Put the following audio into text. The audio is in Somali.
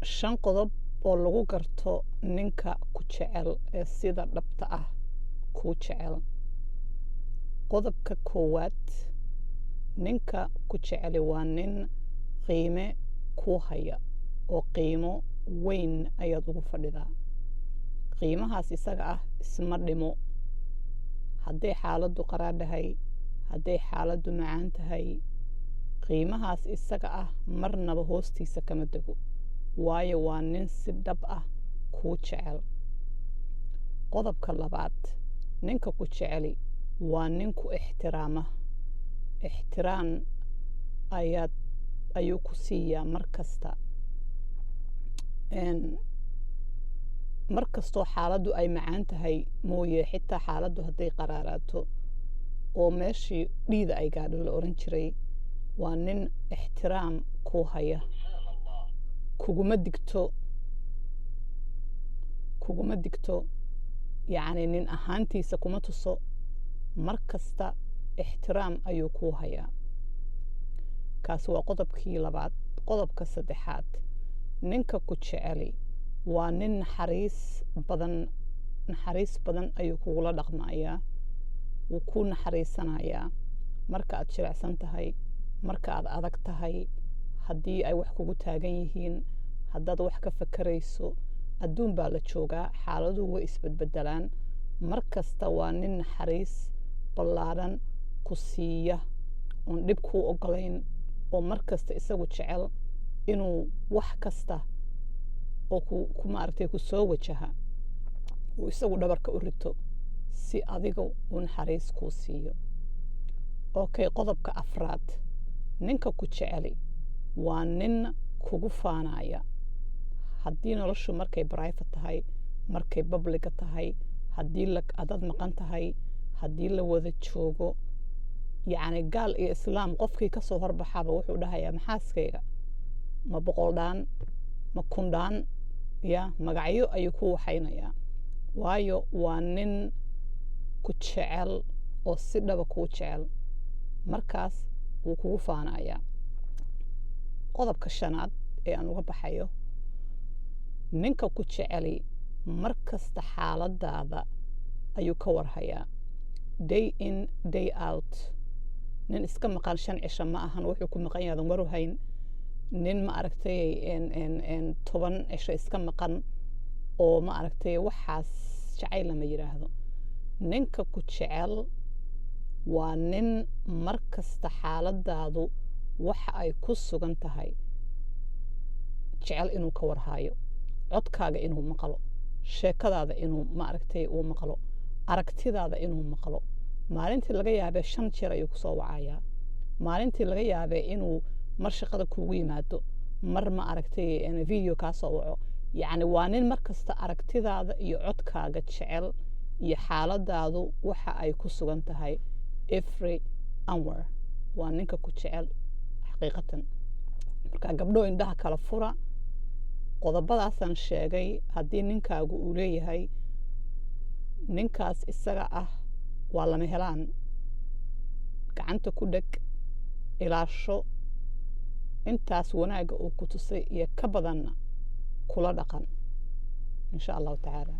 Shan qodob oo lagu garto ninka ku jecel ee sida dhabta ah kuu jecel. Qodobka koowaad, ninka ku jeceli waa nin qiime kuu haya, oo qiimo weyn ayaad ugu fadhidaa. Qiimahaas isaga ah isma dhimo. Hadday xaaladdu qaraadhahay, hadday xaaladdu macaan tahay, qiimahaas isaga ah marnaba hoostiisa kama dego, waayo waa nin si dhab ah kuu jecel. Qodobka labaad, ninka ku jeceli waa nin ku ixtiraama. Ixtiraam ayaad ayuu ku siiyaa mar kasta. Mar kastoo xaaladdu ay macaan tahay mooye, xitaa xaaladdu hadday qaraaraato oo meeshii dhiida ay gaadho la oran jiray, waa nin ixtiraam kuu haya. Kuguma digto, kuguma digto, yacni nin ahaantiisa kuma tuso. Mar kasta ixtiraam ayuu kuu hayaa. Kaasi waa qodobkii labaad. Qodobka saddexaad, ninka ku jeceli waa nin naxariis badan. Naxariis badan ayuu kugula dhaqmayaa, wuu ku naxariisanayaa marka aad jilicsan tahay, marka aad adag tahay, haddii ay wax kugu taagan yihiin, haddaad wax ka fakerayso. Adduun baa la joogaa, xaaladuhu way isbedbedelaan. Mar kasta waa nin naxariis ballaadhan ku siiya, oon dhib kuu ogolayn, oo mar kasta isagu jecel inuu wax kasta oo ku maaragtay ku soo wajaha uu isagu dhabarka u rito si adiga uu naxariis kuu siiyo. Okay, qodobka afraad, ninka ku jeceli waa nin kugu faanaya. Haddii noloshu markay private tahay, markay public-ga tahay, haddii adaad maqan tahay, haddii la wada joogo, yacni gaal iyo islaam qofkii kasoo horbaxaba wuxuu dhahayaa, "Maxaaskayga ma 100 dhaan, ma 1000 dhaan?" Ya magacyo ayuu ku waxaynayaa, waayo waa nin ku jecel oo si dhaba kuu jecel. Markaas wuu kugu faanayaa. Qodobka shanaad ee aan uga baxayo, ninka ku jeceli mar kasta xaaladaada ayuu ka warhayaa, day in, day out. Nin iska maqan 5 cisho ma ahan, wuxuu ku maqan yaadan waru hayn. Nin ma aragtay 10 cisho iska maqan oo ma aragtay, waxaas jacayl lama yidhaahdo. Ninka ku jecel waa nin mar kasta xaaladaadu waxa ay ku sugan tahay jecel inuu ka warhayo, codkaaga inuu maqlo, sheekadaada inuu ma aragtay uu maqlo, aragtidaada inuu maqlo. Maalintii laga yaabee shan jeer ayuu kusoo wacayaa. Maalintii laga yaabee inuu mar shaqada kuugu yimaado, mar ma aragtay video kaa soo waco. Yacni waa nin mar kasta aragtidaada iyo codkaaga jecel iyo xaaladaadu waxa ay ku sugan tahay every hour. Waa ninka ku jecel xaqiiqatan. Marka gabdho, indhaha kala fura. Qodobadaasaan sheegay haddii ninkaagu uu leeyahay, ninkaas isaga ah waa lama helaan. Gacanta ku dheg, ilaasho. Intaas wanaagga uu ku tusay iyo ka badanna kula dhaqan, insha Allahu tacaala.